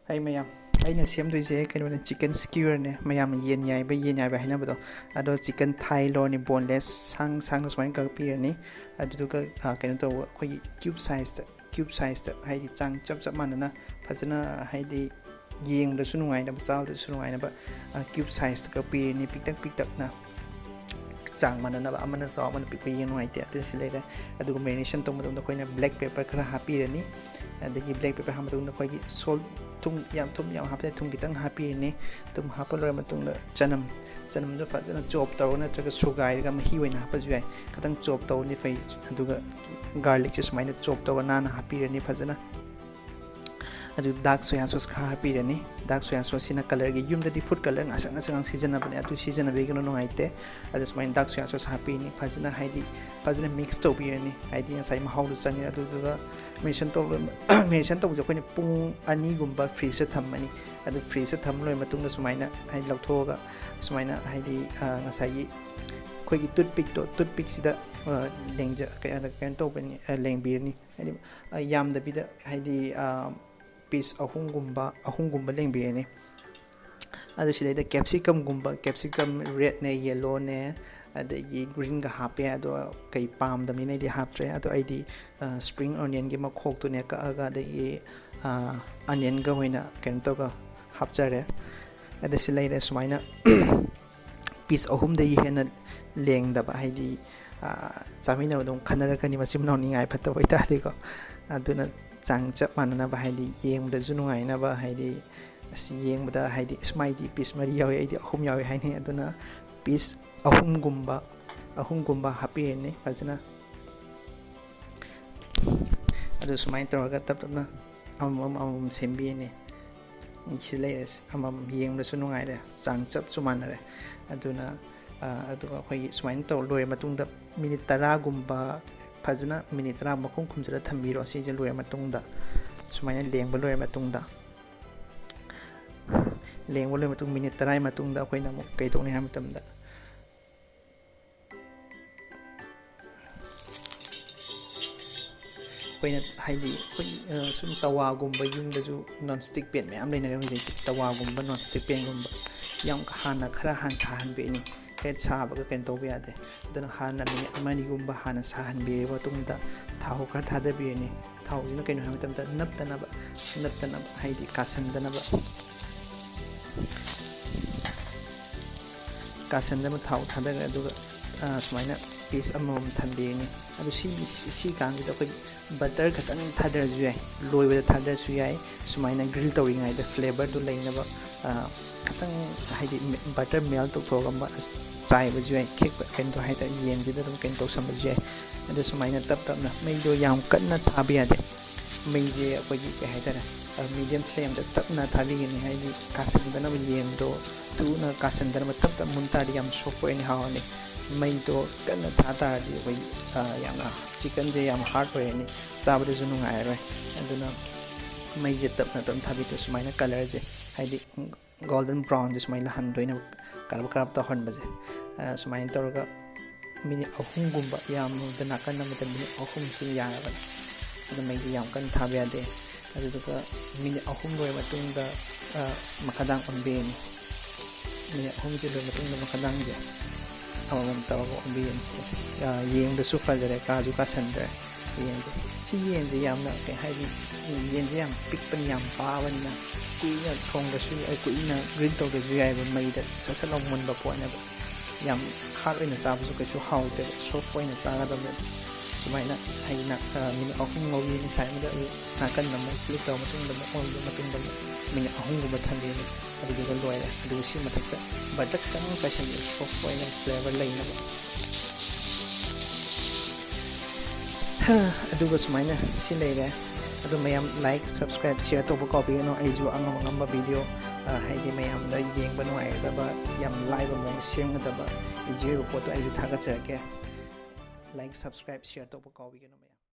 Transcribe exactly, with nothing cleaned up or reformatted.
ꯑꯩ ꯃꯌꯥꯝ, ꯑꯩꯅ ꯁꯦꯝꯗꯣꯏꯁꯦ ꯀꯩꯅꯣꯅꯦ, ꯆꯤꯛꯀꯟ ꯁ꯭ꯀ꯭ꯌꯨꯔꯅꯦ꯫ ꯃꯌꯥꯝ ꯌꯦꯟ ꯌꯥꯏꯕ, ꯌꯦꯟ ꯌꯥꯏꯕ ꯍꯥꯏꯅꯕꯗꯣ, ꯑꯗꯣ ꯆꯤꯛꯀꯟ ꯊꯥꯏ ꯂꯣꯔꯅꯤ, ꯕꯣꯟꯂꯦꯁ, ꯁꯥꯡ ꯁꯥꯡꯅ ꯁꯨꯃꯥꯏꯅ ꯀꯛꯄꯤꯔꯅꯤ꯫ ꯑꯗꯨꯗꯨꯒ ꯑ, ꯀꯩꯅꯣ ꯇꯧꯕ, ꯑꯩꯈꯣꯏꯒꯤ ꯀ꯭ꯌꯨꯕ ꯁꯥꯏꯖꯇ, ꯀ꯭ꯌꯨꯕ ꯁꯥꯏꯖꯇ ꯍꯥꯏꯗꯤ ꯆꯥꯡ ꯆꯞ ꯆꯞ ꯃꯥꯟꯅꯅ ꯐꯖꯅ, ꯍꯥꯏꯗꯤ ꯌꯦꯡꯕꯗꯁꯨ ꯅꯨꯡꯉꯥꯏꯅꯕ, ꯆꯥꯕꯗꯁꯨ ꯅꯨꯡꯉꯥꯏꯅꯕ, ꯑ, ꯀ꯭ꯌꯨꯕ ꯁꯥꯏꯖꯇ ꯀꯛꯄꯤꯔꯅꯤ, ꯄꯤꯛꯇꯛ ꯄꯤꯛꯇꯛꯅ꯫ ꯆꯥꯡ ꯃꯥꯟꯅꯅꯕ, ꯑꯃꯅ ꯆꯥꯎ ꯑꯃꯅ ꯄꯤꯛꯄ ꯌꯦꯡ ꯅꯨꯡꯉꯥꯏꯇꯦ꯫ ꯑꯗꯨ ꯁꯤ ꯂꯩꯔꯦ꯫ ꯑꯗꯨꯒ ꯃꯦꯔꯤꯅꯦꯁꯟ ꯇꯧꯕ ꯃꯇꯝꯗ ꯑꯩꯈꯣꯏꯅ ꯕ꯭ꯂꯦꯛ ꯄꯦꯄꯔ ꯈꯔ ꯍꯥꯞꯄꯤꯔꯅꯤ꯫ ꯑꯗꯒꯤ ꯕ꯭ꯂꯦꯛ ꯄꯦꯄꯔ ꯍꯥꯞꯄ ꯃꯇꯨꯡꯗ ꯑꯩꯈꯣꯏꯒꯤ ꯁꯣꯜꯠ, ꯊꯨꯝ ꯌꯥꯝ, ꯊꯨꯝ ꯌꯥꯝ ꯍꯥꯞꯇꯦ, ꯊꯨꯝ ꯈꯤꯇꯪ ꯍꯥꯞꯄꯤꯔꯅꯤ꯫ ꯊꯨꯝ ꯍꯥꯞꯄ ꯂꯣꯏꯔ ꯃꯇꯨꯡꯗ ꯆꯅꯝ, ꯆꯅꯝꯗꯣ ꯐꯖꯅ ꯆꯣꯞ ꯇꯧꯔꯒ ꯅꯠꯇ꯭ꯔꯒ ꯁꯨꯒꯥꯏꯔꯒ ꯃꯍꯤ ꯑꯣꯏꯅ ꯍꯥꯞꯄꯁꯨ ꯌꯥꯏ꯫ ꯈꯤꯇꯪ ꯆꯣꯞ ꯇꯧꯔꯗꯤ ꯐꯩ꯫ ꯑꯗꯨꯒ ꯒꯥꯔꯂꯤꯛꯁꯦ ꯁꯨꯃꯥꯏꯅ ꯆꯣꯞ ꯇꯧꯔꯒ ꯅꯥꯟꯅ ꯍꯥꯞꯄꯤꯔꯅꯤ ꯐꯖꯅ꯫ ꯑꯗꯨ ꯗꯥꯔꯛ ꯁꯣꯌꯥ ꯁꯣꯁ ꯈꯔ ꯍꯥꯞꯄꯤꯔꯅꯤ꯫ ꯗꯥꯔꯛ ꯁꯣꯌꯥ ꯁꯣꯁꯁꯤꯅ ꯀꯂꯔꯒꯤ, ꯌꯨꯝꯗꯗꯤ ꯐꯨꯗ ꯀꯂꯔ ꯉꯥꯡꯁꯪ ꯉꯥꯡꯁꯪ ꯁꯤꯖꯤꯟꯅꯕꯅꯦ, ꯑꯗꯨ ꯁꯤꯖꯤꯟꯅꯕꯤꯒꯅꯨ, ꯅꯨꯡꯉꯥꯏꯇꯦ꯫ ꯑꯗꯨ ꯁꯨꯃꯥꯏꯅ ꯗꯥꯔꯛ ꯁꯣꯌꯥ ꯁꯣꯁ ꯍꯥꯞꯄꯤꯔꯅꯤ, ꯐꯖꯅ ꯍꯥꯏꯗꯤ ꯐꯖꯅ ꯃꯤꯛꯁ ꯇꯧꯕꯤꯔꯅꯤ, ꯍꯥꯏꯗꯤ ꯉꯁꯥꯏ ꯃꯍꯥꯎꯗꯣ ꯆꯪꯉꯦ꯫ ꯑꯗꯨꯗꯨꯒ ꯃꯦꯔꯤꯅꯦꯁꯟ ꯇꯧꯕ, ꯃꯦꯔꯤꯅꯦꯁꯟ ꯇꯧꯕꯁꯦ ꯑꯩꯈꯣꯏꯅ ꯄꯨꯡ ꯑꯅꯤꯒꯨꯝꯕ ꯐ꯭ꯔꯤꯖꯇ ꯊꯝꯃꯅꯤ꯫ ꯑꯗꯨ ꯐ꯭ꯔꯤꯖꯇ ꯊꯝ ꯂꯣꯏꯔ ꯃꯇꯨꯡꯗ ꯁꯨꯃꯥꯏꯅ ꯍꯥꯏꯗꯤ ꯂꯧꯊꯣꯛꯑꯒ ꯁꯨꯃꯥꯏꯅ ꯍꯥꯏꯗꯤ, ꯑ, ꯉꯁꯥꯏꯒꯤ ꯑꯩꯈꯣꯏꯒꯤ ꯇꯨꯠꯄꯤꯛꯇꯣ, ꯇꯨꯠꯄꯤꯛꯁꯤꯗ, ꯑ, ꯂꯦꯡꯖ-, ꯀꯩ-, ꯀꯩꯅꯣ ꯇꯧꯕꯅꯤ, ꯑ, ꯂꯦꯡꯕꯤꯔꯅꯤ꯫ ꯍꯥꯏꯗꯤ, ꯑ, ꯌꯥꯝꯗꯕꯤꯗ ꯍꯥꯏꯗꯤ, ꯑ, ꯄꯤꯁ ꯑꯍꯨꯝꯒꯨꯝꯕ, ꯑꯍꯨꯝꯒꯨꯝꯕ ꯂꯦꯡꯕꯤꯔꯅꯤ꯫ ꯑꯗꯨ ꯁꯤꯗꯩꯗ ꯀꯦꯞꯁꯤꯀꯝꯒꯨꯝꯕ, ꯀꯦꯞꯁꯤꯀꯝ ꯔꯦꯗꯅꯦ, ꯌꯦꯜꯂꯣꯅꯦ, ꯑꯗꯒꯤ ꯒ꯭ꯔꯤꯟꯒ ꯍꯥꯞꯄꯦ꯫ ꯑꯗꯣ ꯀꯩ ꯄꯥꯝꯗꯕꯅꯤꯅ ꯑꯩꯗꯤ ꯍꯥꯞꯇ꯭ꯔꯦ꯫ ꯑꯗꯣ ꯑꯩꯗꯤ, ꯑ, ꯁ꯭ꯄ꯭ꯔꯤꯡ ꯑꯣꯅꯤꯌꯟꯒꯤ ꯃꯈꯣꯛꯇꯨꯅꯦ ꯀꯛꯑꯒ, ꯑꯗꯒꯤ, ꯑ, ꯑꯅꯤꯌꯟꯒ ꯑꯣꯏꯅ ꯀꯩꯅꯣ ꯇꯧꯔꯒ ꯍꯥꯞꯆꯔꯦ꯫ ꯑꯗ ꯁꯤ ꯂꯩꯔꯦ ꯁꯨꯃꯥꯏꯅ꯫ ꯄꯤꯁ ꯑꯍꯨꯝꯗꯒꯤ ꯍꯦꯟꯅ ꯂꯦꯡꯗꯕ, ꯍꯥꯏꯗꯤ, ꯑ, ꯆꯥꯃꯤꯟꯅꯕꯗ ꯑꯃꯨꯛ ꯈꯟꯅꯔꯛꯀꯅꯤ, ꯃꯆꯤꯟ ꯃꯅꯥꯎ ꯅꯤꯡꯉꯥꯏ ꯐꯠꯇꯕ ꯑꯣꯏꯇꯥꯔꯗꯤꯀꯣ꯫ ꯑꯗꯨꯅ ꯆꯥꯡ ꯆꯞ ꯃꯥꯟꯅꯅꯕ, ꯍꯥꯏꯗꯤ ꯌꯦꯡꯕꯗꯁꯨ ꯅꯨꯡꯉꯥꯏꯅꯕ, ꯍꯥꯏꯗꯤ ꯑꯁ ꯌꯦꯡꯕꯗ, ꯍꯥꯏꯗꯤ ꯑꯁ ꯃꯥꯏꯗꯤ ꯄꯤꯁ ꯃꯔꯤ ꯌꯥꯎꯋꯤ, ꯑꯩꯗꯤ ꯑꯍꯨꯝ ꯌꯥꯎꯋꯤ ꯍꯥꯏꯅꯩ꯫ ꯑꯗꯨꯅ ꯄꯤꯁ ꯑꯍꯨꯝꯒꯨꯝꯕ, ꯑꯍꯨꯝꯒꯨꯝꯕ ꯍꯥꯞꯄꯤꯔꯅꯤ ꯐꯖꯅ꯫ ꯑꯗꯨ ꯁꯨꯃꯥꯏꯅ ꯇꯧꯔꯒ ꯇꯞ ꯇꯞꯅ ꯑꯃꯃꯝ ꯑꯃꯃꯝ ꯁꯦꯝꯕꯤꯔꯅꯤ꯫ ꯁꯤ ꯂꯩꯔꯦ, ꯑꯃꯃꯝ ꯌꯦꯡꯕꯗꯁꯨ ꯅꯨꯡꯉꯥꯏꯔꯦ, ꯆꯥꯡ ꯆꯞꯁꯨ ꯃꯥꯟꯅꯔꯦ꯫ ꯑꯗꯨꯅ, ꯑ, ꯑꯗꯨꯒ ꯑꯩꯈꯣꯏꯒꯤ ꯁꯨꯃꯥꯏꯅ ꯇꯧꯔ ꯂꯣꯏꯔ ꯃꯇꯨꯡꯗ ꯃꯤꯅꯤꯠ ꯇꯔꯥꯒꯨꯝꯕ, ꯐꯖꯅ ꯃꯤꯅꯤꯠ ꯇꯔꯥ ꯃꯈꯨꯝ ꯈꯨꯝꯖꯤꯜꯂ ꯊꯝꯕꯤꯔꯣ꯫ ꯁꯤꯁꯦ ꯂꯣꯏꯔ ꯃꯇꯨꯡꯗ, ꯁꯨꯃꯥꯏꯅ ꯂꯦꯡꯕ ꯂꯣꯏꯔ ꯃꯇꯨꯡꯗ, ꯂꯦꯡꯕ ꯂꯣꯏꯔ ꯃꯇꯨꯡ ꯃꯤꯅꯤꯠ ꯇꯔꯥꯒꯤ ꯃꯇꯨꯡꯗ ꯑꯩꯈꯣꯏꯅ ꯑꯃꯨꯛ ꯀꯩꯗꯧꯅꯤ ꯍꯥꯏꯕ ꯃꯇꯝꯗ, ꯑꯩꯈꯣꯏꯅ ꯍꯥꯏꯗꯤ ꯑꯩꯈꯣꯏ ꯁꯨꯝ ꯇꯋꯥꯒꯨꯝꯕ, ꯌꯨꯝꯗꯁꯨ ꯅꯣꯟ ꯁ꯭ꯇꯤꯛ ꯄꯦꯟ ꯃꯌꯥꯝ ꯂꯩꯅꯔꯦ ꯍꯧꯖꯤꯛꯇꯤ꯫ ꯇꯋꯥꯒꯨꯝꯕ, ꯅꯣꯟ ꯁ꯭ꯇꯤꯛ ꯄꯦꯟꯒꯨꯝꯕ ꯌꯥꯝ ꯍꯥꯟꯅ, ꯈꯔ ꯍꯥꯟꯅ ꯁꯥꯍꯟꯕꯤꯔꯅꯤ꯫ ꯍꯦꯛ ꯁꯥꯕꯒ ꯀꯩꯅꯣ ꯇꯧꯕ ꯌꯥꯗꯦ꯫ ꯑꯗꯨꯅ ꯍꯥꯟꯅ ꯃꯤꯅꯤꯠ ꯑꯃ ꯑꯅꯤꯒꯨꯝꯕ ꯍꯥꯟꯅ ꯁꯥꯍꯟꯕꯤꯔꯕ ꯃꯇꯨꯡꯗ ꯊꯥꯎ ꯈꯔ ꯊꯥꯗꯕꯤꯔꯅꯤ꯫ ꯊꯥꯎꯁꯤꯅ ꯀꯩꯅꯣ ꯍꯥꯏꯕ ꯃꯇꯝꯗ ꯅꯞꯇꯅꯕ, ꯅꯞꯇꯅꯕ ꯍꯥꯏꯗꯤ ꯀꯥꯁꯟꯗꯅꯕ, ꯀꯥꯁꯟꯗꯅꯕ ꯊꯥꯎ ꯊꯥꯗꯈ꯭ꯔꯦ꯫ ꯑꯗꯨꯒ ꯁꯨꯃꯥꯏꯅ ꯄꯤꯁ ꯑꯃꯃꯝ ꯊꯝꯕꯤꯔꯅꯤ꯫ ꯑꯗꯨ ꯁꯤ ꯁꯤ ꯀꯥꯟꯁꯤꯗ ꯑꯩꯈꯣꯏ ꯕꯇꯔ ꯈꯛꯇꯪ ꯊꯥꯗꯔꯁꯨ ꯌꯥꯏ, ꯂꯣꯏꯕꯗ ꯊꯥꯗꯔꯁꯨ ꯌꯥꯏ꯫ ꯁꯨꯃꯥꯏꯅ ꯒ꯭ꯔꯤꯜ ꯇꯧꯔꯤꯉꯩꯗ ꯐ꯭ꯂꯦꯕꯔꯗꯨ ꯂꯩꯅꯕ ꯈꯤꯇꯪ ꯍꯥꯏꯗꯤ ꯕꯇꯔ ꯃꯦꯜ ꯇꯧꯊꯣꯛꯑꯒ ꯆꯥꯏꯕꯁꯨ ꯌꯥꯏ꯫ ꯈꯦꯛꯄ ꯀꯩꯅꯣ ꯍꯥꯏꯇꯥꯔꯦ, ꯌꯦꯟꯁꯤꯗ ꯑꯗꯨꯝ ꯀꯩꯅꯣ ꯇꯧꯁꯟꯕꯁꯨ ꯌꯥꯏ꯫ ꯑꯗꯨ ꯁꯨꯃꯥꯏꯅ ꯇꯞ ꯇꯞꯅ, ꯃꯩꯗꯣ ꯌꯥꯝ ꯀꯟꯅ ꯊꯥꯕ ꯌꯥꯗꯦ꯫ ꯃꯩꯁꯦ ꯑꯩꯈꯣꯏꯒꯤ ꯀꯩ ꯍꯥꯏꯇꯥꯔꯦ, ꯃꯤꯗꯤꯌꯝ ꯐ꯭ꯂꯦꯝꯗ ꯇꯞꯅ ꯊꯥꯕꯤꯒꯅꯤ꯫ ꯍꯥꯏꯗꯤ ꯀꯥꯁꯟꯗꯅꯕ, ꯌꯦꯟꯗꯣ ꯊꯨꯅ ꯀꯥꯁꯟꯗꯅꯕ ꯇꯞ ꯇꯞ ꯃꯨꯟ ꯇꯥꯔꯗꯤ ꯌꯥꯝ ꯁꯣꯐ ꯑꯣꯏꯅ ꯍꯥꯎꯔꯅꯤ꯫ ꯃꯩꯗꯣ ꯀꯟꯅ ꯊꯥ ꯇꯥꯔꯗꯤ ꯑꯩꯈꯣꯏ ꯌꯥꯝꯅ ꯆꯤꯛꯀꯟꯁꯦ ꯌꯥꯝ ꯍꯥꯔꯗ ꯑꯣꯏꯔꯅꯤ, ꯆꯥꯕꯗꯁꯨ ꯅꯨꯡꯉꯥꯏꯔꯔꯣꯏ꯫ ꯑꯗꯨꯅ ꯃꯩꯁꯦ ꯇꯞꯅ ꯇꯞꯅ ꯊꯥꯕꯤꯗꯣ ꯁꯨꯃꯥꯏꯅ ꯀꯂꯔꯁꯦ ꯍꯥꯏꯗꯤ ꯒꯣꯜꯗꯟ ꯕ꯭ꯔꯥꯎꯟꯁꯦ ꯁꯨꯃꯥꯏꯅ ꯂꯥꯛꯍꯟꯗꯣꯏꯅꯦꯕ, ꯀꯔꯞ ꯀꯔꯞ ꯇꯧꯍꯟꯕꯁꯦ꯫ ꯁꯨꯃꯥꯏꯅ ꯇꯧꯔꯒ ꯃꯤꯅꯤꯠ ꯑꯍꯨꯝꯒꯨꯝꯕ, ꯌꯥꯝꯃꯕꯗ ꯅꯥꯀꯟ ꯑꯃꯗ ꯃꯤꯅꯤꯠ ꯑꯍꯨꯝꯁꯤ ꯌꯥꯔꯕꯅꯤ꯫ ꯑꯗꯨ ꯃꯩꯁꯤ ꯌꯥꯝ ꯀꯟꯅ ꯊꯥꯕ ꯌꯥꯗꯦ꯫ ꯑꯗꯨꯗꯨꯒ ꯃꯤꯅꯤꯠ ꯑꯍꯨꯝ ꯂꯣꯏꯔ ꯃꯇꯨꯡꯗ ꯃꯈꯥꯗꯥꯡ ꯑꯣꯟꯕꯤꯔꯅꯤ꯫ ꯃꯤꯅꯤꯠ ꯑꯍꯨꯝꯁꯤ ꯂꯣꯏꯔ ꯃꯇꯨꯡꯗ ꯃꯈꯥꯗꯥꯡꯁꯦ ꯑꯃꯃꯝ ꯇꯧꯔꯒ ꯑꯣꯟꯕꯤꯔꯅꯤ꯫ ꯌꯦꯡꯕꯗꯁꯨ ꯐꯖꯔꯦ, ꯀꯥꯁꯨ ꯀꯥꯁꯟꯗ꯭ꯔꯦ꯫ ꯌꯦꯟꯁꯦ, ꯁꯤ ꯌꯦꯟꯁꯦ ꯌꯥꯝꯅ ꯀꯩ ꯍꯥꯏꯅꯤ, ꯌꯦꯟꯁꯦ ꯌꯥꯝ ꯄꯤꯛꯄꯅꯤ, ꯌꯥꯝ ꯄꯥꯕꯅꯤꯅ ꯀꯨꯏꯅ ꯊꯣꯡꯗ꯭ꯔꯁꯨ ꯌꯥꯏ, ꯀꯨꯏꯅ ꯒ꯭ꯔꯤꯜ ꯇꯧꯗ꯭ꯔꯁꯨ ꯌꯥꯏꯑꯕ, ꯃꯩꯗ ꯁꯠ ꯁꯠ ꯂꯥꯎ ꯃꯨꯟꯕ ꯄꯣꯠꯅꯦꯕ꯫ ꯌꯥꯝ ꯍꯥꯔꯗ ꯑꯣꯏꯅ ꯆꯥꯕꯁꯨ ꯀꯩꯁꯨ ꯍꯥꯎꯇꯦꯕ, ꯁꯣꯐ ꯑꯣꯏꯅ ꯆꯥꯒꯗꯕꯅꯦꯕ꯫ ꯁꯨꯃꯥꯏꯅ ꯑꯩꯅ ꯃꯤꯅꯤꯠ ꯑꯍꯨꯝ ꯉꯧꯕꯤꯔꯅꯤ ꯁꯥꯏ ꯑꯃꯗ, ꯑꯗꯨ ꯅꯥꯀꯟꯗ ꯑꯃꯨꯛ ꯐ꯭ꯂꯤꯞ ꯇꯧꯔ ꯃꯇꯨꯡꯗ ꯑꯃꯨꯛ ꯑꯣꯟꯕ ꯃꯇꯨꯡꯗ ꯑꯃꯨꯛ ꯃꯤꯅꯤꯠ ꯑꯍꯨꯝꯒꯨꯝꯕ ꯊꯝꯕꯤꯔꯅꯤ꯫ ꯑꯗꯨꯗꯨꯒ ꯂꯣꯏꯔꯦ꯫ ꯑꯗꯨꯒ ꯁꯤ ꯃꯊꯛꯇ ꯕꯇꯔ ꯈꯤꯇꯪ ꯆꯥꯏꯁꯤꯟꯕꯤꯌꯨ, ꯁꯣꯐ ꯑꯣꯏꯅ ꯐ꯭ꯂꯦꯕꯔ ꯂꯩꯅꯕ꯫ ꯑꯗꯨꯒ ꯁꯨꯃꯥꯏꯅ ꯁꯤ ꯂꯩꯔꯦ꯫ ꯑꯗꯨ ꯃꯌꯥꯝ ꯂꯥꯏꯛ, ꯁꯕꯁꯀ꯭ꯔꯥꯏꯕ, ꯁꯤꯌꯔ ꯇꯧꯕ ꯀꯥꯎꯕꯤꯒꯅꯨ꯫ ꯑꯩꯁꯨ ꯑꯉꯝ ꯑꯉꯝꯕ ꯚꯤꯗꯤꯑꯣ, ꯍꯥꯏꯗꯤ ꯃꯌꯥꯝꯗ ꯌꯦꯡꯕ ꯅꯨꯡꯉꯥꯏꯒꯗꯕ, ꯌꯥꯝ ꯂꯥꯏꯕ ꯃꯑꯣꯡꯗ ꯁꯦꯝꯒꯗꯕ, ꯏꯖꯤ ꯑꯣꯏꯕ ꯄꯣꯠꯇꯣ ꯑꯩꯁꯨ ꯊꯥꯒꯠꯆꯔꯛꯀꯦ꯫ ꯂꯥꯏꯛ, ꯁꯕꯁꯀ꯭ꯔꯥꯏꯕ, ꯁꯤꯌꯔ ꯇꯧꯕ ꯀꯥꯎꯕꯤꯒꯅꯨ꯫